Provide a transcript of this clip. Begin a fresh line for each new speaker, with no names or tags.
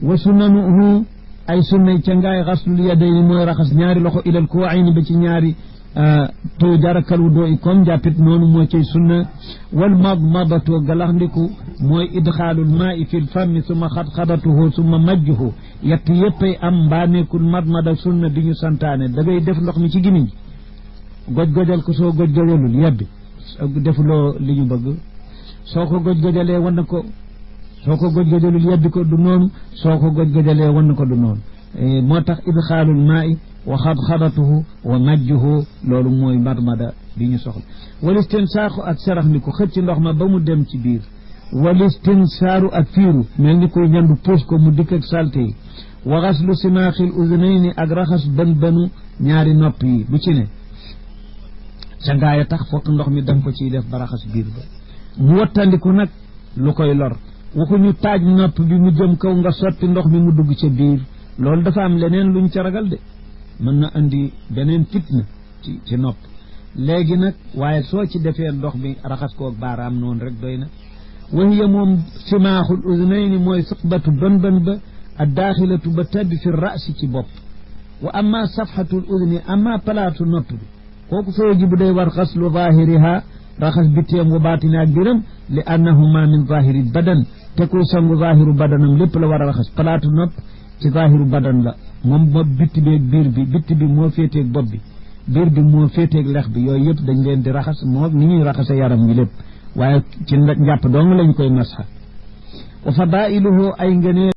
wa sunnanuhu ay sunnay ca ngaay xaslul yadayni mooy raxas ñaari loxo ilal kuwayni ba ci ñaari to jarakal wu doo i comme jàppit noonu moo cay sunna wal madmadatu galaxndiku mooy idxaalul maa'i fil fammi summa xadxadatuhu summa majjuhu yett yëppay am mbaa nekkul madmada sunna bi ñu santaane da ngay def ndox mi ci gimiñ goj-gojal ko soo goj-gojalul yebbi defuloo li ñu bëgg soo ko goj-gojalee wan na ko soo ko goj-gojalul yebbi ko du noonu soo ko goj-gojalee wan na ko du noonu moo tax idxaalul maa'i wa xadxadatuhu wa majjuhu loolu mooy madmada bi ñu soxla wal istinsaaxu ak sarax ni ko xëcc ndox ma ba mu dem ci biir wal istinsaaru ak fiiru mel ni koy ñandu puus ko mu dikk ak salte yi wa xaslu simaaxil udunayni ak raxas bën ñaari nopp yi bu ci ne sa ngaaya tax fokk ndox mi danga ko ciy def ba raxas biir ba mu wattandiku nag lu koy lor waxuñu taaj nopp bi mu jëm kaw nga sotti ndox mi mu dugg ca biir loolu dafa am leneen luñ ca ragal de mën na andi beneen fitna ci nopp léegi nag waaye soo ci defee ndox mi raxas koog baaraam noonu rek doy na wahiya moom simaaxul udunayni mooy suqbatu bën ba ad daaxilatu ba tabbi fi rasi ci bopp wa amma safhatul udni amma palaatu nopp bi kooku fa yajibu day war xaslu zahiriha raxas bitteem wa baatini ak biram li annahuma min zahiri badan te kuy sangu zahiru badanam lépp la war a raxas palaatu nopp ci zahiru badan la moom bopp bitti beeg biir bi bitti bi moo féeteeg bopp bi biir bi moo féeteeg lex bi yooyu yëpp dañ leen di raxas moo ni ñuy raxase yaram wi lépp waaye ci njàpp dong lañ koy masxa wa fadailuhu ay ngëneel